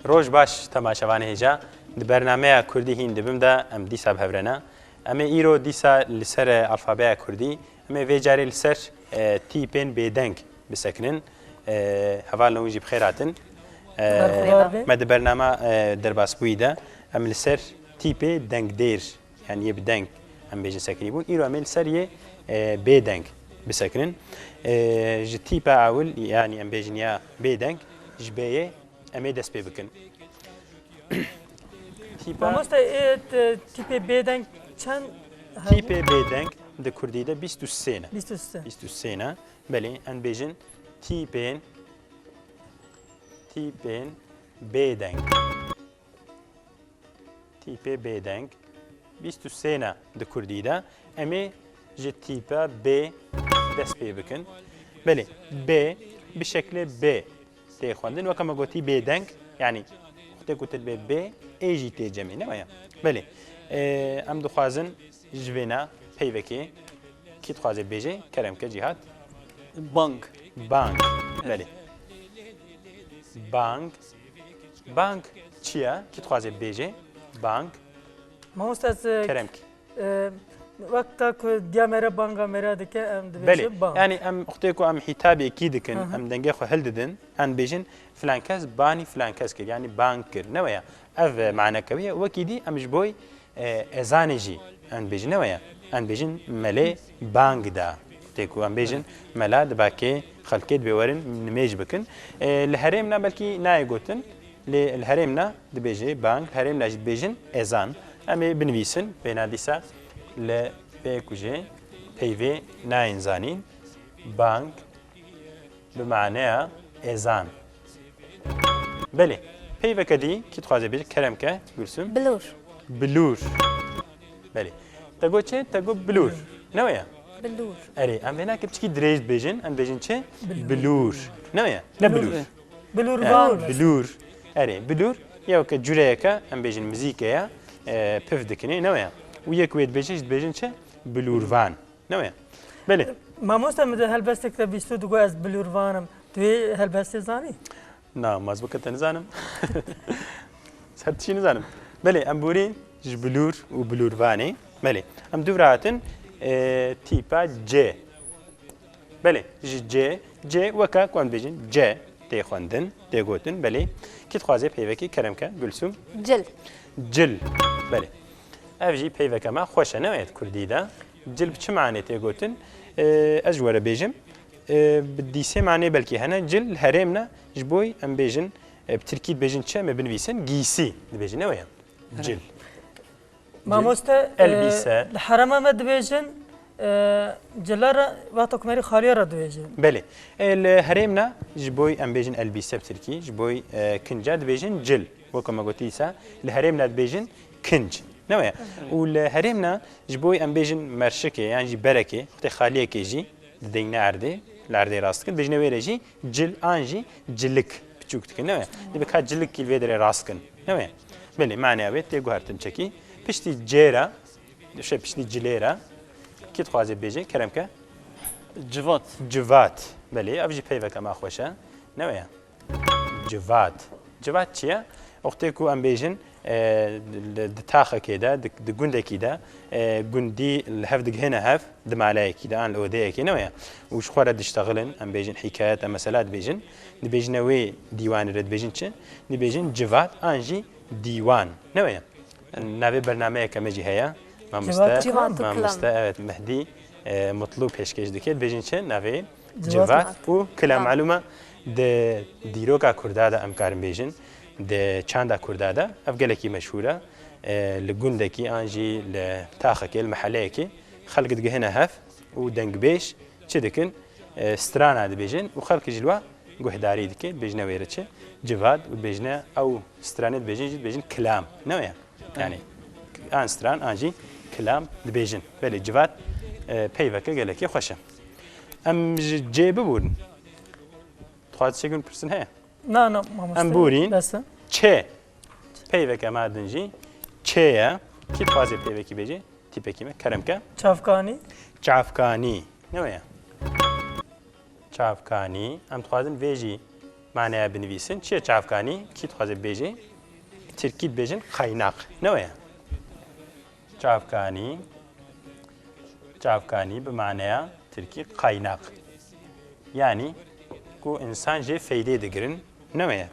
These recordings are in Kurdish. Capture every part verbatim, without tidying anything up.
Roj baş temaşevanê hêja. Di bernameya Kurdî hîn dibim de em dîsa bi hev re ne. Em ê îro dîsa li ser alfabeya Kurdî, em ê vê carê li ser, e, tîpên bêdeng bisekinin. E, hevalên hûn jî bi xêr hatin. E, Merhaba. Me di bernama, e, derbasbûyî de em li ser tîpê dengdêr, yanî yê bi deng em bêjin sekinî bûn. Îro em ê li ser yê, e, bêdeng bisekinin. E, ji tîpa ewil, yanî em bêjin ya bêdeng, ji bê yê em ê dest pê bikin. Tîpa Mamoste, ê, t-, tîpê bêdeng çend hebû? Tîpê bêdeng di kurdî de bîst û sê ne. Bîst û sê. Bîst û sê ne. Belê, em bêjin tîpên, tîpên bêdeng. Tîpê bêdeng bîst û sê ne di kurdî de. Em ê ji tîpa B dest pê bikin. Belê, B bi şeklê B tê xwendin. Weke me gotî bêdeng, yanî tê gotin bê B, ê jî tê cemê, ne waya? Belê, e, em dixwazin ji vêna peyvekê kî dixwaze bêje, kerem ke Cîhat. Bang. Bang. Belê. Bang. Bang çi ye? Kî dixwaze bêje? Bang. Mamoste, ez, e, Kerem ki. e, wexta ku diya me re banga me re dike, em dibêjin Belê. Bang. Yanî em wextê ku em hîtabê kî dikin, Hı hı. em dengê xwe hildidin, em bêjin filan kes banî filan kes kir, yanî bang kir. Ne waya? Ev, e, maneke wî ye. Wekî dî em ji boy e, ezanê jî em dibêjin, ne weye? Em dibêjin melê bang da. Tê ku em bêjin mela dibakê xelkê dibê werin nimêj bikin. E, li herêmna belkî nayê gotin, lê li herêmna dibêje bang, li herêmna jî dibêjin ezan. Em ê binivîsin, bêhna dîsa li vê ku jê peyvê nayên zanîn, bang, bi maneya ezan. Belê, peyveke dî, kî dixwaze bêje, kerem ke, Gulsum? Bilûr. Bilûr. Belê. Te got çi? Te got bilûr. Ne weye? Bilûr. Erê, em vêna ke piçkî dirêj dibêjin, em dibêjin çi? Bilûr. Bilûr. Ne weye? Ne bilûr. Bilûr. Bilûrvan. Erê, bilûr. Erê, bilûr, ya weke cureyeke, em bêjin mizîke ye, e, piv dikinê, ne weye? Û yek wê dibêje, jî dibêjin çi? Bilûrvan. Ne weye? Belê. Mamoste, min di helbestek de bîstû digot ez bilûrvan im. Tu wê helbestê zanî? Na, ma ez weke te nizanim. Ez her tiştî nizanim. Belê, em borîn ji bilûr û bilûrvanê. Belê, em dûv re hatin, e, tîpa C. Belê, ji C, C weke ku em dibêjin C tê xwendin, tê gotin. Belê, kî dixwaze peyvekê kerem ke, Gulsum? Cil. Cil. Belê. Ev jî peyveke me xweş e, ne wê di kurdî de. Cil bi çi manê tê gotin? E, ez ji we re bêjim. E, bi dîsê manê belkî hene. Cil li herêmna ji boy em bêjin, e, bi tirkî dibêjin çi? Em ê binivîsin. Gîsî dibêjin, ne weye? Cil. Mamoste, e, Elbîse. Li herêma me dibêjin, e, cila re, wexta ku merî xaliya re dibêjin. Belê. E, li herêmna ji boy em bêjin elbîse bi tirkî, ji boy, e, kinca dibêjin cil. Weke me gotî dîsa, li herêmna dibêjin kinc. Ne weye? Û li herêmna ji boy em bêjin merşikê yan jî berekê, wextê xaliyekê jî dideyne erdê, li erdê rast dikin. Dibêjine wê re jî cil an jî cilik piçûk dikin. Ne weye? Dibe ka cilikî li vê derê rast kin. Ne weye? Belê, maneya wê tê guhertin çekî. Piştî cê re, şey, piştî cilê re, kî dixwaze bêje, kerem ke? Civat. Civat. Belê, ev jî peyveke me xweş e. Ne weye? Civat. Civat çi ye? Wextê ku em bêjin, e, di, di taxekê de, di, di gundekî de, e, gundî li hev digihêne hev, di maleyekî de, an li odeyekê, ne weye? Û ji xwe re diştexilin, em bêjin hîkayet, em mesela dibêjin. Dibêjine wê dîwanê re dibêjin çi? Dibêjin civat an jî dîwan. Ne weye? Navê bernameyeke me jî heye. Mamoste, Civat û Kilam. Mamoste, evet, Mehdî, e, Mutlu pêşkêş dike. Dibêjin çi? Navê Civat Civat û û Kilam. Kilam. Malûm e, di dîroka Kurda de em karin bêjin, di çanda Kurda de ev gelekî meşhûr e. E, li gundekî an jî li taxekê, li meheleyekê xelk digihine hev û dengbêj çi dikin? E, strana dibêjin û xelk jî li we guhdarî dike. Dibêjine wê re çi? Civat û dibêjine ew stranê dibêjin jî dibêjin kilam. Ne weye? Yani an stran an jî kilam dibêjin. Belê civat, e, peyveke gelekî xweş e. Em ji cê biborin. Dixwaz çêkin pirsin heye? Na, na, mamoste. Em borîn. Bes e. Çê. Peyveke me din jî çê ye. Kî dixwaze peyvekî bêje? Tîpekî me. Kerem ke. Çavkanî. Çavkanî. Ne weye? Çavkanî. Em dixwazin vê jî Maneya binivîsin. Çi ye çavkanî? Kî dixwaze bibêje? Tirkî dibêjin kaynak. Ne weye? Çavkanî, çavkanî bi maneya tirkî kaynak. Yanî ku însan jê feydê digirin. Ne weye?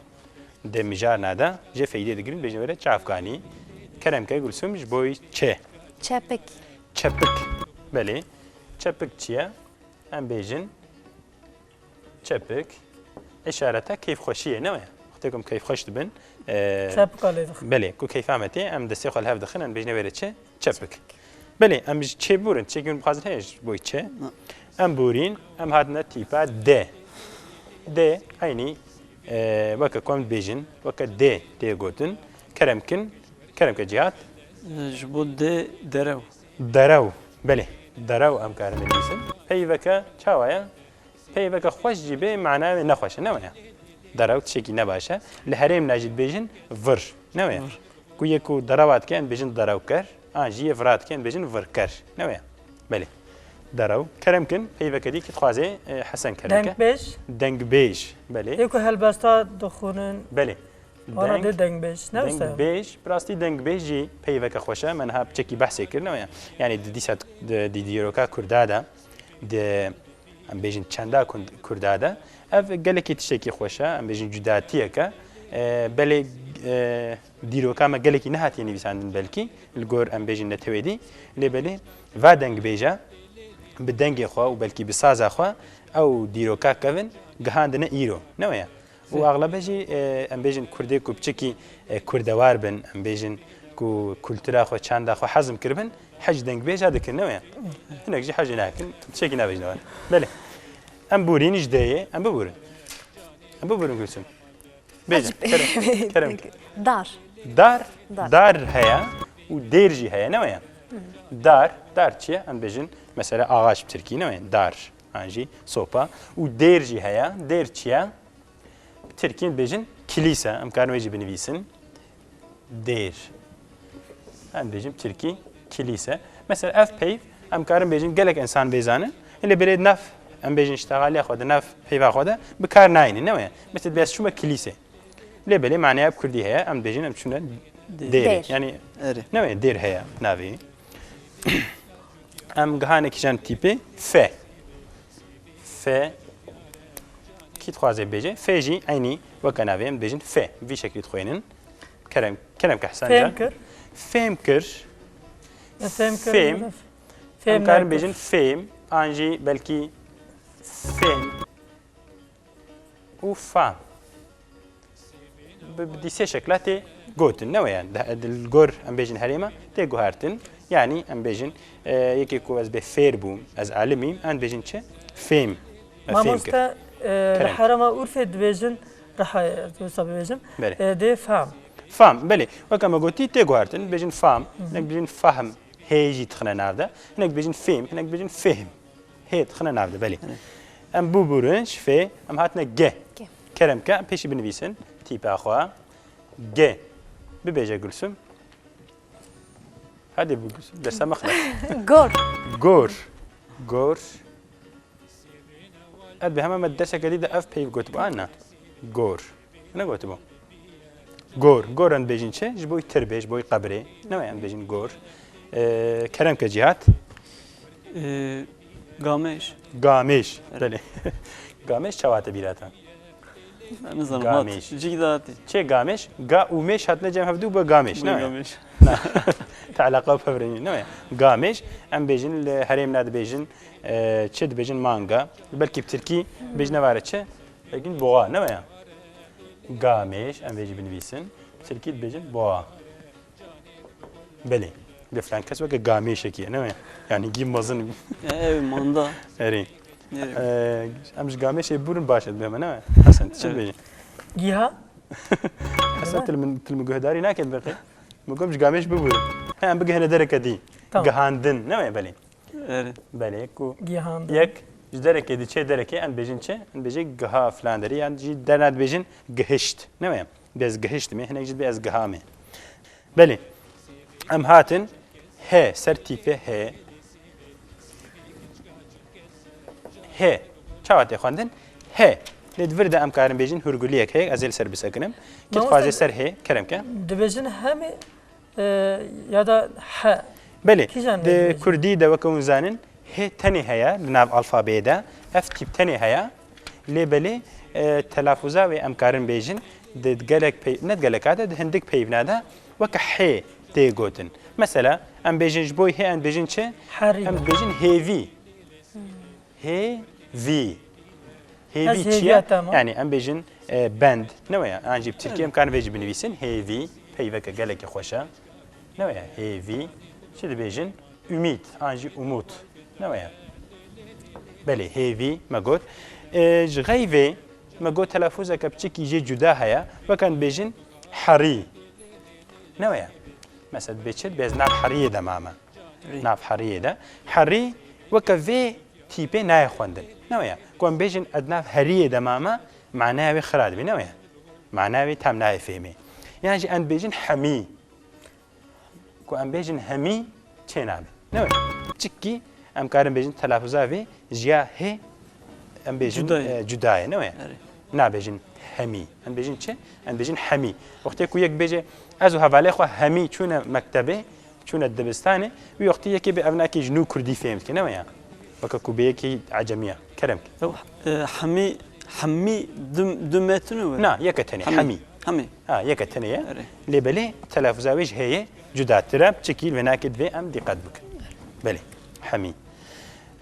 Di mijarna de jê feydê digirin, bêjin were çavkanî. Kerem ke Gulsum, ji bo çi? Çepik. Çepik. Belê. Çepik çi ye? Em bêjin çepik îşareta keyfxweşiyê, ne weye? Wextê ku em keyfxweş dibin, e, Çepika lê dixin. Belê, ku keyfa me tê, em destê xwe li hev dixin, em bêjine were çi? Çepik. Belê, em ji çê biburin, çekî min bixwazin heye ji bo çi? Na. Em borîn, em hatine tîpa D. D, eynî, e, weke ku em dibêjin, weke D tê gotin. Kerem kin, kerem ke Cîhat. Ji bo D, derew. Derew, belê. Derew em karin binivîsin. Peyveke çawa ye? Peyveke xweş jî bê, manaya wê nexweş e, ne weye? Derew tiştekî nebaş e. Li herêmna jî dibêjin vir, ne weye? Vir. Ku yê ku derewa dike, em dibêjin derewker, an jî yê vira dike, em dibêjin virker, ne weye? Belê. Derew. Kerem kin, peyveke dî kî dixwaze, e, Hesen kerem ke. Dengbêj. Dengbêj, belê. Yê ku helbesta dixwînin. Belê. Vana Deng, dê dengbêj, ne wisa? Dengbêj, bi rastî dengbêj jî peyveke xweş e, me niha piçekî behsê kir, ne weye? Yanî di dîsa, di, di dîroka Kurda de, di, em bêjin çanda kun-, Kurda de, ev gelekî tiştekî xweş e, em bêjin cudatiyek e. E, belê, e, dîroka me gelekî nehatiye nivîsandin belkî, li gor em bêjin netewê dî, lê belê va dengbêja bi dengê xwe û belkî bi saza xwe ew dîroka kevin gihandine îro, ne weye? Û axlebe jî, e, em bêjin Kurdê ku piçekî, e, kurdewar bin, em bêjin ku kultura xwe, çanda xwe hezm kiribin, hej dengbêja dikin, ne weye? Hinek jî hejê nakin, tiştekî nabêjine wan. Belê. Em borîn ji D'yê, em biborin. Em biborin Gulsum. Bêje, kerem, kerem. Dar. Dar, Dar. Dar heye û dêr jî heye, ne weye? Dar, dar çi ye? Em bêjin, mesela ağaç bi tirkî, ne weye? Dar, an jî sopa. Û dêr jî heye. Dêr çi ye? Bi tirkî dibêjin kilîse. Em karin wê jî binivîsin. Dêr. Em dibêjin tirkî kilîse. Mesela ev peyv, em karin bêjin gelek însan bê zanin. Lê belê nav, em bêjin îştexaliya xwe de, nav peyva xwe de bi kar nayînin, ne weye? Mesela dibê ez çûme kilîse. Lê belê maneya bi kurdî heye, em dibêjin em çûne dêrê. Dêr. Yanî Erê. ne weye dêr heye navê. Em gihane kîjan tîpê? Fe. Fe. Kî dixwaze bêje? Fe jî eynî weke navê em dibêjin fe. Vî şeklî dixwênin. Kerem, kerem ke Hesen Fêm can. kir. Fêm kir. E, fêm kir. Fêm. Fêm Em karin nakin. bêjin fêm. An jî belkî fêm. û fam. Bi, bi dîsê şekla tê gotin, ne weye? Di, di, li gor em bêjin herêma tê guhertin. Yanî em bêjin, e, yekê ku ez bê fêr bûm, ez alimîm, em dibêjin çi? Fêm. Me fêm kir. Mamoste, e, li Kerem. herêma Urfê dibêjin, Rihayê, ez wisa bibêjim, Belê. e, dê fam. Fam, belê. Weke me gotî tê guhertin, dibêjin fam, hinek dibêjin fahm, hê jî dixine nav de. Hinek dibêjin fêm, hinek dibêjin fêhm. Hê dixine nav de, belê. Belê. Em bûbûrin ji fê, em hatine ge. Ge. Kerem ke, em pêşî binivîsin, tîpa xwe. Ge. Bibêje Gulsum. Hadi bu Gulsum, dersa me xwe. Gor. Gor. Gor. Ez bi hema me derseke dî de ev peyv gotibû, an na? Gor. Negotibû. Gor. Gor em dibêjin çi? Ji bo tirbê, ji bo qebrê. Ne wê em dibêjin gor. Ee, kerem ke Cîhat. Ee, gamêş. Gamêş. Evet. Belê. Gamêş çawa te bîra te? Ben nizanim, Gamêş. Hat. Cî de hatî. Çê gamêş? Ga û mêş hatine cem hevdû bû gamêş, ne wê? Gamêş. Na. Te eleqa bi hev re nîne, ne wê? Gamêş, em bêjin li herêmna dibêjin, e, çi dibêjin manga. Belkî bi tirkî bêjine vare çi? Belkî boğa, ne weye? Gamêş, em vê jî binivîsin. Tirkî dibêjin boğa. Belê. Lê filan kes weke gamêşekî ye, ne weye? Yani gî mezin. E, ev manda. Erê. Erê. Ee, em ji gamêşê bûrin baş e dibê me, ne weye? Hesen, tu çi Evet. dibêjî? Giha? Hesen, tu li min, tu li min guhdarî nake dibe qey. Min got ji gamêş bibûrin. He, em bigihine dereke dî. Tamam. Gihandin, ne weye? Belê. Erê. Belê, ku Gihandin. yek ji derekê diçe derekê, em dibêjin çi? Em dibêjin giha filan derê, yan jî derna dibêjin gihişt. Ne weye? Bi ez gihiştime, hinek jî dibê ez gihamê. Belê. Em hatin he, ser tîpê he. He. Çawa tê xwendin? He. Lê di vir de em karin bêjin hûrguliyek heye, ez ê li ser bisekinim. Kî Mamoste, dixwaze ser hê, kerem ke. Dibêjin hemî e, ya da he. Belê, Kîjan di dibêjin? Kurdî de weke hûn zanin, hê tenê heye li nav alfabeyê de, ev tîp tenê heye. Lê belê, e, telafûza wê em karin bêjin, di gelek pey-, ne di geleka de, di hindik peyvna de weke hê tê gotin. Mesela, em bêjin ji bo hê, em bêjin çi? Herî. Em bêjin hêvî. Hêvî. Hêvî Ez çi hêviya ye? te ma. Yani em bêjin e, bend. Ne weye? An jî bi tirkî em karin vê jî binivîsin. Hêvî. Peyveke gelekî xweş e. Ne weye? Hêvî. Çi dibêjin? Ümît. An jî umut. Ne weye? Belê, hêvî me got. E, ji xeyvê me got telafuzeke piçikî jê cuda heye. Weke em dibêjin herî. Ne weye? Mesela dibê çi? Dibê ez nav heriyê de mame. Nav heriyê de. Herî weke vê tîpê nayê xwendin. Ne weye? Ku em bêjin ez nav heriyê de mame, manaya wê xira dibê. Ne weye? Manaya wê tam nayê fêmê. Yan jî em dibêjin hemî. Ku em bêjin hemî çê nabe. Ne weye? Çikî em karin bêjin telafuza vê ji ya hê em bêjin Cuda ye. e, cuda ye. Ne weye? Erê. Nabêjin hemî. Em bêjin çi? Em bêjin hemî. Wextê ku yek bêje ez û hevalê xwe hemî çûne mektebê, çûne dibistanê, wî wextî yekê bê ev nakê ji nû kurdî fêm dike, ne weye? Weke ku bê yekê ecemiya. Kerem ke. Ew e, hemî, hemî du, du metine we? Na, yeke tenê. Hemî. Hemî. Ha, yeke tenê ye. Erê. Lê belê telafûza wê ji hê ye cudatir e, çikî li vê nakê divê em dîqet bikin. Belê. Hemî.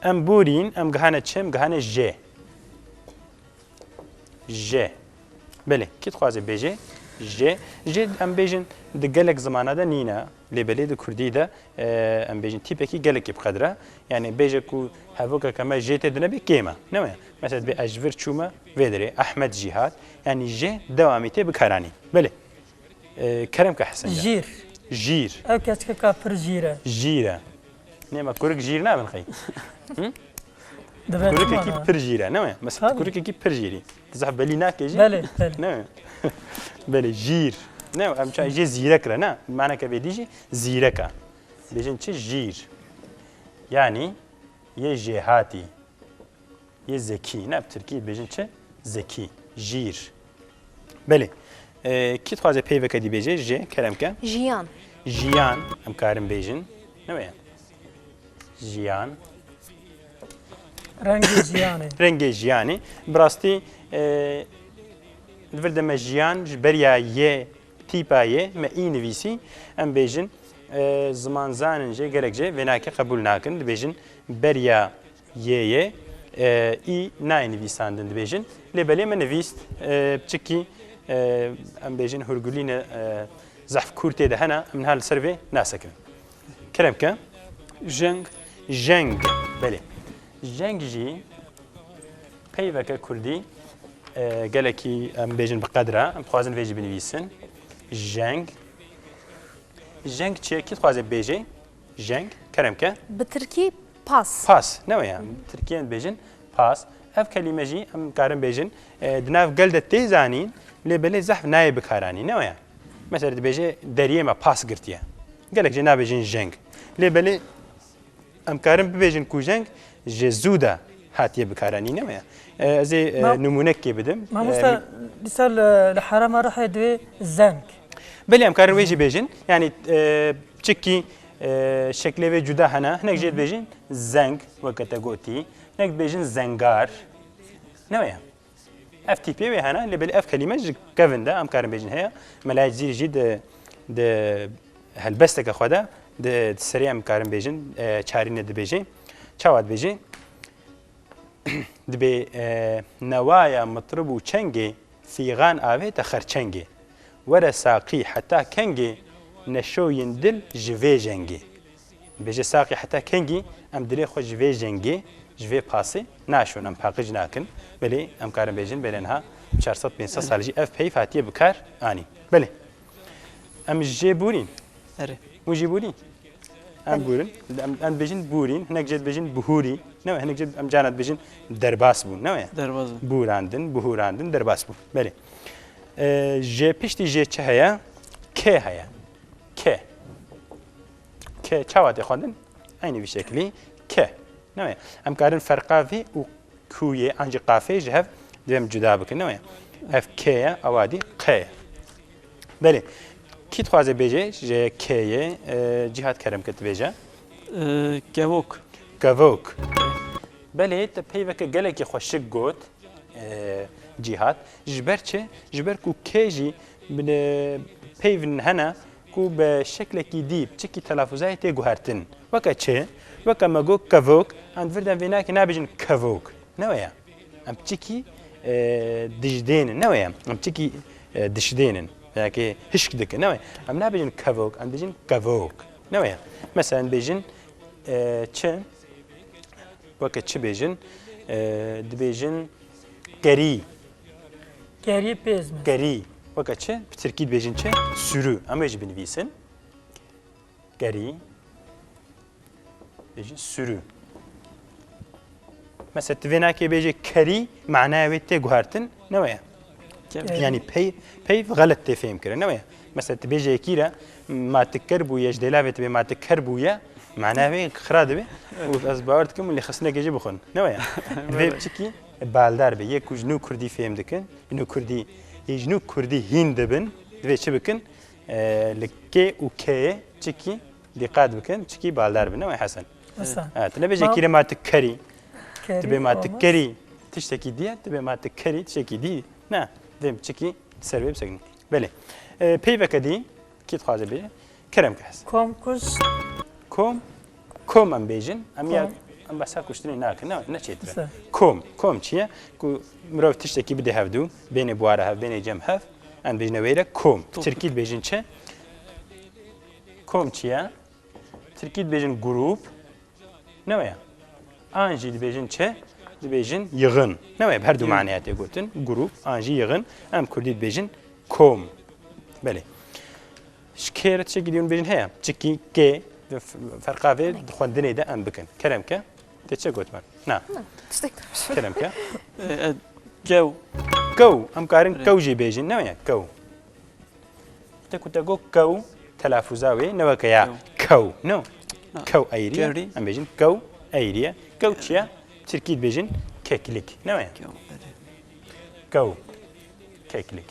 Em borîn, em gihane çi? Em gihane jê. Jê. Belê, kî dixwaze bêje? Jê. Jê em bêjin di gelek zimana de nîne, lê belê di kurdî de, e, em bêjin tîpekî gelekî bi qedr e. Yani bêje ku hevokeke me jê tê dinebê kêm e. Ne weye? Mesela dibê ez ji vir çûme vê derê, Ehmed jî hat. Yani jê dewamî tê bikaranîn. Belê. E, kerem ke Hesen. Jîr. Jîr. Ew keçkeka pir jîr e. Jîr e. Nema kurik jîr nabin xey. Dibe Kurikekî çima pir jîr e, ne mi? Mesela Tabii. Kurikekî pir jîrî. Zaf belî nake jî. Belê, belê. Ne mi? Belê jîr. Ne, em ça jê zîrek re, ne? Maneke vê dî jî zîrek e. Bêjin çi? Jîr. Yani yê jêhatî. Yê zekî. Ne, bi tirkî bêjin çi? Zekî. Jîr. Belê. E, kî dixwaze peyveke dî bêje? Jê, kerem ke. Jiyan. Jiyan, em karin bêjin. Ne weye? Jiyan. Rengê jiyanê. Rengê jiyanê. Bi rastî, e, li vir de me jiyan ji beriya yê, tîpa yê, me î nivîsî. Em bêjin, e, zimanzanên jê gelek jê vê nakê qebûl nakin. Dibêjin beriya yê yê, e, î nayê nivîsandin dibêjin. Lê belê me nivîst, e, piçikî, e, em bêjin hurgulîne, e, zehf kûr tê de hene, em niha li ser vê nasekin. Kerem ke. Jeng. Jeng. Belê. Jeng jî peyveke kurdî, e, gelekî em bêjin bi qedra. Em dixwazin vê jî binivîsin. Jeng. Jeng çi ye? Kî dixwaze bêje? Jeng. Kerem ke. Bi tirkî pas. Pas. Ne weye? Tirkiyen dibêjin pas. Ev kelîme jî em karin bêjin, e, di nav gel de tê zanîn, lê belê zehf nayê bikaranîn. Ne weye? Mesela dibêje deriyê me pas girtiye. Gelek jê nabêjin jeng. Lê belê em karin bibêjin ku jeng ji zû de hatiye bikaranîn. Ne weye? E, ez ê, e, Ma- nimûnekê bidim. Mamoste, E, dîsa li, li herema Rihê divê zeng. Belê em karin wê jî bêjin. Yani, e, çikî, e, şeklê vê cuda hene. Hinek jê dibêjin zeng, weke te gotî. Hinek dibêjin zengar. Ne weye? Ev tîpê wê hene, lê belê ev kelîme ji kevin de em karin bêjin heye. Melayê Cizîrî jî di, di helbesteke xwe de di, di serê em karin bêjin, e, çarîne dibêje. Çawa dibêje? Dibê, e, newaya mitrib û çengê, fîxan avê te xerçengê. Were saqî heta kengê, neşoyîn dil ji vê jengê. Bêje saqî heta kengî, em dilê xwe ji vê jengê, ji vê pasê naşon, em paqij nakin. Belê em karin bêjin, belê niha çar sed pênc sed sal jî ev peyv hatiye bi kar anî. Belê. Em jê bûrîn. Erê. Hûn jî bûrîn. Em bûrin. Em, em dibêjin bûrîn, hinek jê dibêjin bihûrî. Ne weye? Hinek jê em carna dibêjin derbas bûn. Ne weye? Derbas bûn. Bûrandin, bihûrandin, derbas bûn. Belê. E, jê piştî jê çi heye? K heye. K. K çawa tê xwendin? Eynî vî şeklî. K. Ne weye? Em karin ferqa vê û kûyê an jî qafê ji hev Divê em cuda bikin, ne weye? Ev K ye, ewa dî Q ye. Belê. Kî dixwaze bêje, ji K ye, e, Cîhat kerem ke tu bêje. E, kevok. Kevok. Belê, te peyveke gelekî xweşik got, e, Cîhat. Ji ber çi? Ji ber ku K jî bi, e, peyv hene ku bi şeklekî dî, piçekî telafuzayê tê guhertin. Weke çi? Weke me got kevok, em di vir de em vê nakê nabêjin kevok. Ne weye? Em piçekî, e, dijdênin. Ne weye? Em piçekî, e, dişdênin. Veyakê hişk dikin. Ne weye? Em nabêjin kevok, em dibêjin kevok. Ne weye? Mesela em dibêjin, e, çi? Weke çi bêjin? E, dibêjin kerî. Kerî pêz me. Kerî. Weke çi? Bi tirkî dibêjin çi? Sürü. Em wê jî binivîsin. Kerî. Bêjin sürü. Mesela tu vê nakê bêjê kerî, manaya wê tê guhertin, ne weye? Kerî. Yanî pey, peyv xelet tê fêhm kirin, ne weye? Mesela tu bêjê yekî re, ma tu ker bûye, ji dêlavê tu bê ma tu ker bûye, manaya wê xira dibe. Û ez bawer dikim û lêxistinekê jî bixwin, ne weye? Divê Evet. piçikî baldar be. Yê ku ji nû kurdî fêhm dikin, ji nû kurdî, yê ji nû kurdî hîn dibin, divê çi bikin? E, li K û K'yê çikî dîqat bikin, çikî baldar bin, ne weye Hesen? Hesen. Evet, tu nebêje Ma- kîre ma tu kerî, Kerî tu bê ma tu olmaz. kerî, tiştekî diye, tu bê ma tu kerî, tiştekî dî. Ne, vê çikî ser wê bisekinin. Belê. E, peyveke dî, kî dixwaze bê, kerem ke Hesen. Kom kuş. Kom, kom em bêjin, em ya, Kom. em behsa kuştinê nakin, ne, ne çêtir e. Mesela. Kom, kom çi ye? Ku mirov tiştekî bide hevdû, bênê buwara hev, bênê cem hev, em bêjine wê re kom. Top. Tirkî dibêjin çi? Kom çi ye? Tirkî dibêjin grup, ne weye? An jî dibêjin çi? Dibêjin yığın. Ne weye? Bi her du Yığın. maneya tê gotin. Grup, an jî yığın. Em kurdî dibêjin kom. Belê. Ji kê re tiştekî dî hûn bêjin heye? Çikî kê ve f-, ferqa vê di xwendinê de em bikin. Kerem ke. Te çi got me? Na. Na, tiştek demiş. Kerem ke. E, e, kew. Kew. Em karin Re. kew jî bêjin. Ne weye? Kew. Te ku te got kew, telaffuza wê ne weke ya Kew. kew. No. Ha. Kew eyrî ye. Kerî. Em bêjin kew eyrî ye. Kew çi ye? Tirkî dibêjin keklik. Ne weye? Kew, belê. Kew. Keklik.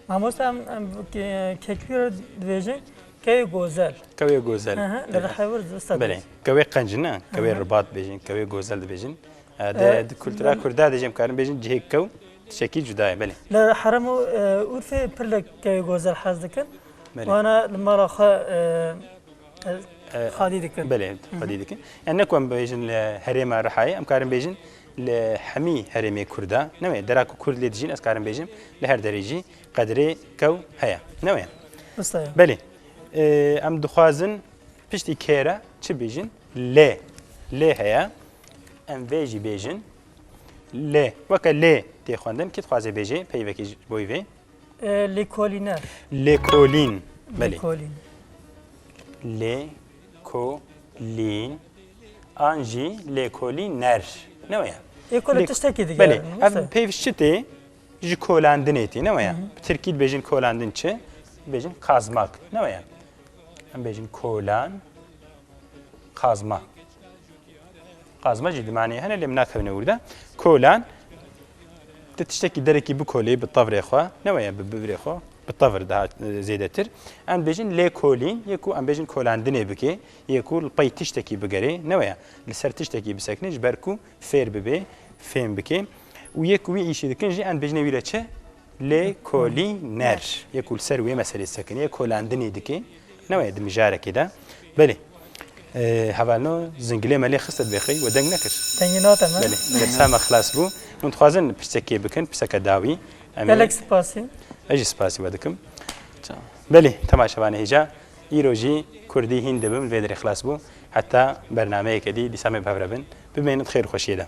Mamoste, em, em ke-, kekliyor dibêjin kewê gozel. Kewê gozel. Hı hı, Evet. li Rihewir zista Belê. dibêjin. Kewê qenc ne? Kewê Hı hı. ribat dibêjin, kewê gozel dibêjin. E, E, de, di kultura belê. kurda de jî em karin bêjin cihê kew tiştekî cuda ye. Belê. Li herem û, e, Urfê pir li kewê gozel hez dikin. Belê. Wana li mala xwe, e, E, xalî dikin. Belê, Hı hı. xalî dikin. Yani ne ku em bêjin li herêma Rihayê, em karin bêjin li hemî herêmê Kurda. Ne wê, dera ku Kurd lê dijîn, ez karim bêjim, li her derê jî qedrê kew heye. Ne wê? Wisa ye. Belê. E, em dixwazin piştî kê re çi bêjin? Lê. Lê heye. Em vê jî bêjin. Lê. Weke lê tê xwendin, kê dixwaze bêjê, peyvekê ji bo vê? E, lêkolîner. Lêkolîn. Belê. Lêkolîn. Lêkolîn. An jî lêkolîner. Ne weye? Êkolîn Lê-, tiştekî dike belê. yani, Ev wisa. peyv ji çi tê? Ji kolandinê tê. Ne weye? Hı hı. Bi tirkî dibêjin kolandin çi? Dibêjin kazmak. Ne weye? Em bêjin kolan, kazma. Qazma jî di manê hene, lê min nakevine wir de. Kolan, tu tiştekî derekî bikolê bi tevrê xwe, ne weye bi bivrê xwe, bi tevr daha, e, zêdetir. Em dibêjin lê kolîn, yê ku em bêjin kolandinê bike, yê ku li pey tiştekî bigerê, ne weye li ser tiştekî bisekine, ji ber ku fêr bibe, fêm bike. Û yê ku wî îşî dikin jî em dibêjine wî re çi? Lêkolîner. Yê ku li ser wê meselê sekiniye, kolandinê dike. Ne weye di mijarekê de. Belê. Ee, hevalno zingilê me lê xiste dibê xey we deng nekir. Dengê nate me. Belê. Dersa me xilas bû. Hûn dixwazin pirsekê bikin, pirseke dawî. Em ê Gelek spasî. Ez jî spasî we dikim. Çawa. Belê, temaşevanê hêja. Îro jî Kurdî hîn dibim, vê derê xilas bû. Heta bernameyeke dî, dîsa me bi hev re bin. Bimênin di xêr û xweşiyê de.